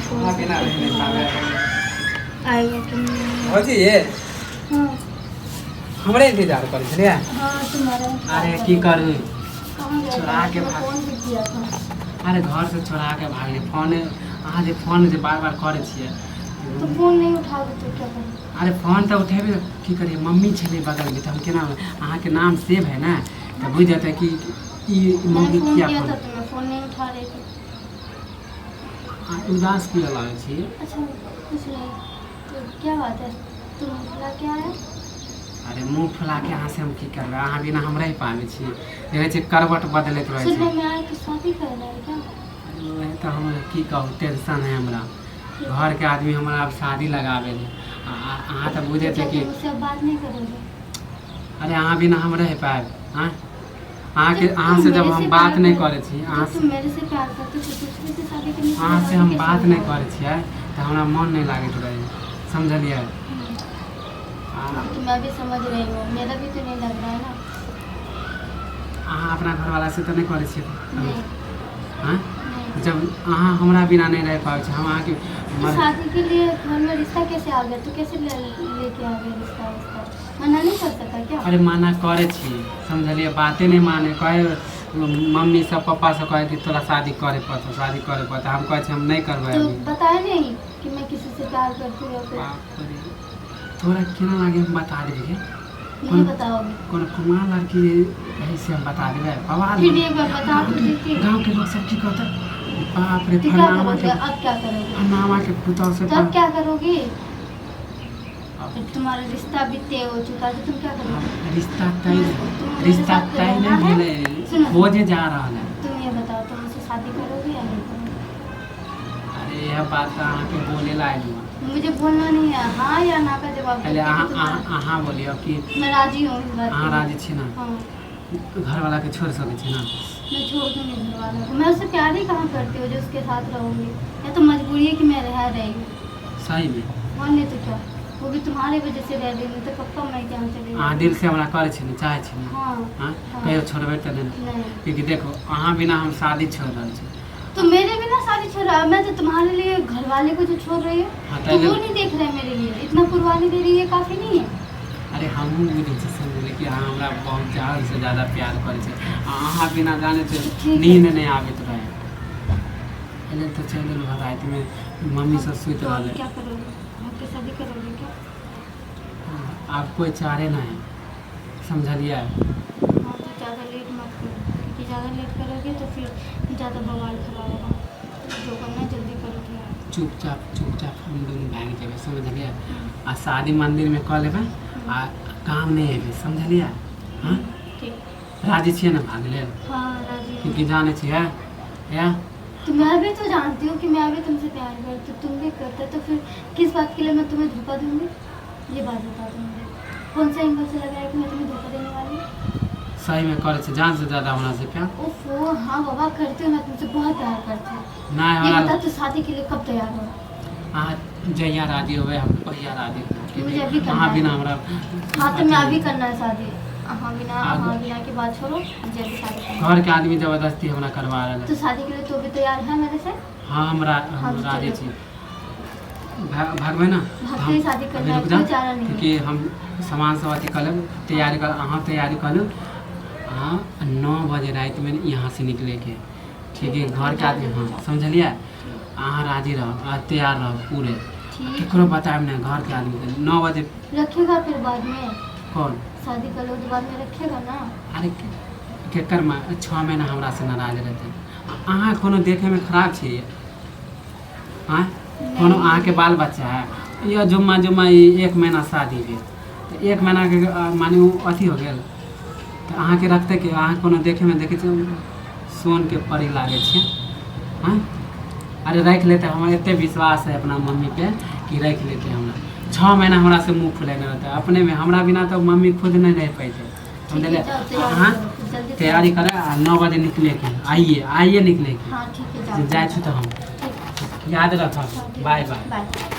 Phone अहाँ बिना रहि नहि पाबै। आएगा कि नहीं? भौजी ये। हाँ। हमरे इंतजार करै छलियै? हाँ, तुम्हारा इंतजार अरे कर की रही करू। हूँ। कहाँ गया चुरा था? के तुमने भाग। फोन भी किया था। अरे घर से छोड़ा के भागली। फोन अहाँ जे फोन जे बार बार करै छियै। तो फोन नहीं उठाओगे तो क्या करूँ? अरे फोन तऽ उठेबे की करियै, मम्मी छलै बगलमे तऽ हम केना, अहाँके नाम सेव है ने तऽ बुझि जेतै कि ई मैंने मम्मी फोन किया किया फोन था तो मैं फोन नहीं उठा रही थी। अहाँ उदास किया लागै छी? अच्छा, कुछ नहीं। तो क्या बात है, तुम फुला के आया? अरे मुँह फुला के अहाँ से हम की करबै? अहाँ बिना हम रहि पाबै छी? देखै छियै करवट बदलैत रहै सुनने छै। में आया कि शादी कर रहा है क्या? अरे वएह तऽ हम की कहू, टेंशन है हमरा। घरके आदमी हमरा आब शादी लगाबै है। अहाँ तऽ तो बुझै क्या छियै कि तुम उससे अब बात नहीं करोगे? अरे अहाँ बिना हम रहि पायब? आँय, अहाँके जब अहाँ तुम से जब मेरे हम से बात प्यार नहि कर करै छी अहाँ जब तुम मेरे से प्यार करते तो दूसरे से शादी करने के लिए अहाँ से राजी हम कैसे बात हो नहि जाओगे? करै छियै तऽ हमरा मन नहि लागैत रहै, समझलियै? वो तो मैं भी समझ रही हूँ, मेरा भी तो नहीं लग रहा है ना। अहाँ अपना घरवाला से तऽ नहि करै छियै? नहीं। आँय? नहीं। जब अहाँ हमरा बिना नहि रहि पाबै छी, हम अहाँके तो मर शादी के लिए घर में रिश्ता कैसे आ गया? तो कैसे लेके आ गया रिश्ता उस्ता? मना नहीं कर सका क्या? अरे मना करै छी, समझलियै? बाते नहि माने। कहै मम्मी सब पप्पा सब कहै कि तोरा शादी करे पड़तौ, शादी करे पड़तौ। हम कहै छी हम नहि करबै तो अभी। बताया नहीं कि मैं किसी से प्यार करती हूँ या कुछ? बाप रे, तोरा केना लागे हम बता देबै गे? नहीं कौन बताओगे? कोनो कुमार लड़की है से हम बता देबै? बवाल फिर भी एक बार बता तो देती। गाँव के लोग सब की कहतै? बाप रे। तो क्या फलाना करोगे के अब? क्या करोगे? फलाना के पुतहु से तो अब क्या करोगे? अब जब तुम्हारा रिश्ता भी तय हो चुका है तो तुम क्या करोगे? रिश्ता तय तुम मेरे रिश्ता साथ तय रहना नहि है? भेलै, सुनो। खोजे जा रहल है। तुम ये बताओ, तुम मुझसे शादी करोगे या नहीं करोगे? अरे यह बात तऽ अहाँके बोले ला आयलहुँ हँ। मुझे बोलना नहीं है, हाँ या ना का जवाब दो, पहले क्योंकि अहाँ तुम्हारा अहाँ अहाँ बोलियौ कि मैं राजी हूँ इस बात अहाँ के लिए। राजी छी ने? हाँ। घरवाला के छोड़ि सकै छी ने? मैं छोड़ दूंगी घर वालों को। मैं उससे प्यार ही कहाँ करती हूँ जो उसके साथ रहूंगी? या तो मजबूरी है कि मैं रह रही हूँ। सहीमे? और नहीं तो क्या, वो भी तुम्हारे वजह से रह रही हूँ, नहीं तो कब का मैं क्या चली अहाँ जाती। दिल से हमरा करै छी ने, चाहै छी ने? हाँ। हाँ? हाँ। कहियो छोड़बै तऽ नहि ने? नहीं। क्योंकि देखो, अहाँ बिना हम शादी छोड़ि रहल छी। तो मेरे बिना शादी छोड़ रहा है? मैं तो तुम्हारे लिए घर वाले को जो छोड़ रही हूँ, हाँ तो ताहि वो लेल नहीं देख रहे हैं मेरे लिए? इतना कुर्बानी दे रही है, काफी नहीं है? अरे हमहूँ बुझै छी, समझलियै कि अहाँ हमरा बहुत जान से ज्यादा प्यार करै छी। आ अहाँ बिना जानै छी ठीक है। नींद नहि आबैत रहै, एहि लेल तऽ चलि एलहुँ हँ। रातिमे मम्मी सब सुति तो अब रहलै। क्या करोगे? भाग के शादी करोगे क्या? आब कोइ चारे नहि है, समझलियै? हाँ, तो ज़्यादा लेट मत करो, क्योंकि ज़्यादा लेट करोगे तो फिर ज़्यादा बवाल खड़ा होगा। जो करना है जल्दी करो थोड़ा। चुपचाप चुपचाप हम दुनू भागि जेबै, समझलियै? आ शादी मन्दिरमे कऽ लेबै आ काम नहि एबै, समझलियै? हँ। ठीक। राजी छियै ने भाग लेल? हाँ, राजी हूँ। क्योंकि जानै छियै या तो मैं भी तो जानती हूँ कि मैं भी तुमसे प्यार करती हूँ, तुम भी करते, तो फिर किस बात के लिए मैं तुम्हें धोखा दूंगी? ये बात बता दो मुझे, कौन सा एंगल से लग रहा है कि मैं तुम्हें धोखा देने वाली हूँ? सहीमे करै छै जान से ज्यादा हमरा से प्यार? ओफो, हाँ बाबा, करती हूँ, मैं तुमसे बहुत प्यार करती हूँ। नहि ये हमरा बता, तू शादी के लिए कब तैयार हो? अहाँ जहिया राजी होबै हम ओहिया राजी होबै। मुझे अभी करना अहाँ है। बिना हमरा हाँ, तो मैं अभी करना है शादी। हाँ बिना हाँ बिना की बात छोड़ो, मुझे अभी शादी करना है। घरके आदमी जबरदस्ती हमरा करवा रहल है। तो शादी के लिए तू अभी तैयार है मेरे से? हाँ, हमरा हाँ, हम तो राजी चलो। छी। भागबै ने? तऽ भागते हम ही शादी अभी करना है, रुक जाउ, कोई चारा नहीं है। क्योंकि हम सामान सब अथी कऽ लेब, तैयारी कर, अहाँ तैयारी कऽ लू। अहाँ 9 बजे रातिमे यहाँ से निकलैके, ठीक है? घरके आदमी, हाँ, समझलियै? अहाँ राजी रहब आ तैयार रहब पूरे। ठीक। केकरो बतायब नहि घरके आदमीके। 9 बजे। रखेगा फिर बाद में? कौन? शादी कर लो तो बाद में रखेगा ना? अरे केकर माँ 6 महीना हमरा से नाराज रहतै? अहाँ कोनो देखैमे खराब छी? आँय, कोनो अहाँके बाल बच्चा है? यह जुम्मा जुम्मा ई एक महीना शादी भेल तऽ एक महीनाके माने ओ अथी हो गेल तऽ अहाँके रखतै कि? अहाँ कोनो देखैमे देखै छियै सोनके परी लागै छै। आँय, अरे राखि लेतै, हमरा एते विश्वास है अपना मम्मी पे कि राखि लेतै हमरा। 6 महीना हमरा से मुँह फुलेने रहतै अपनेमे। हमरा बिना तऽ मम्मी खुद नहि रहि पैतै, समझलियै? जाओ, तैयारी अहाँ करो, फिर जल्दी। तैयारी करे आ 9 बजे निकलेके, आइए आइए निकलेके। हाँ, ठीक है, जाओ। जाइ छी तऽ हम ठीक। याद हाँ, रखब। ठीक। Bye bye. Bye.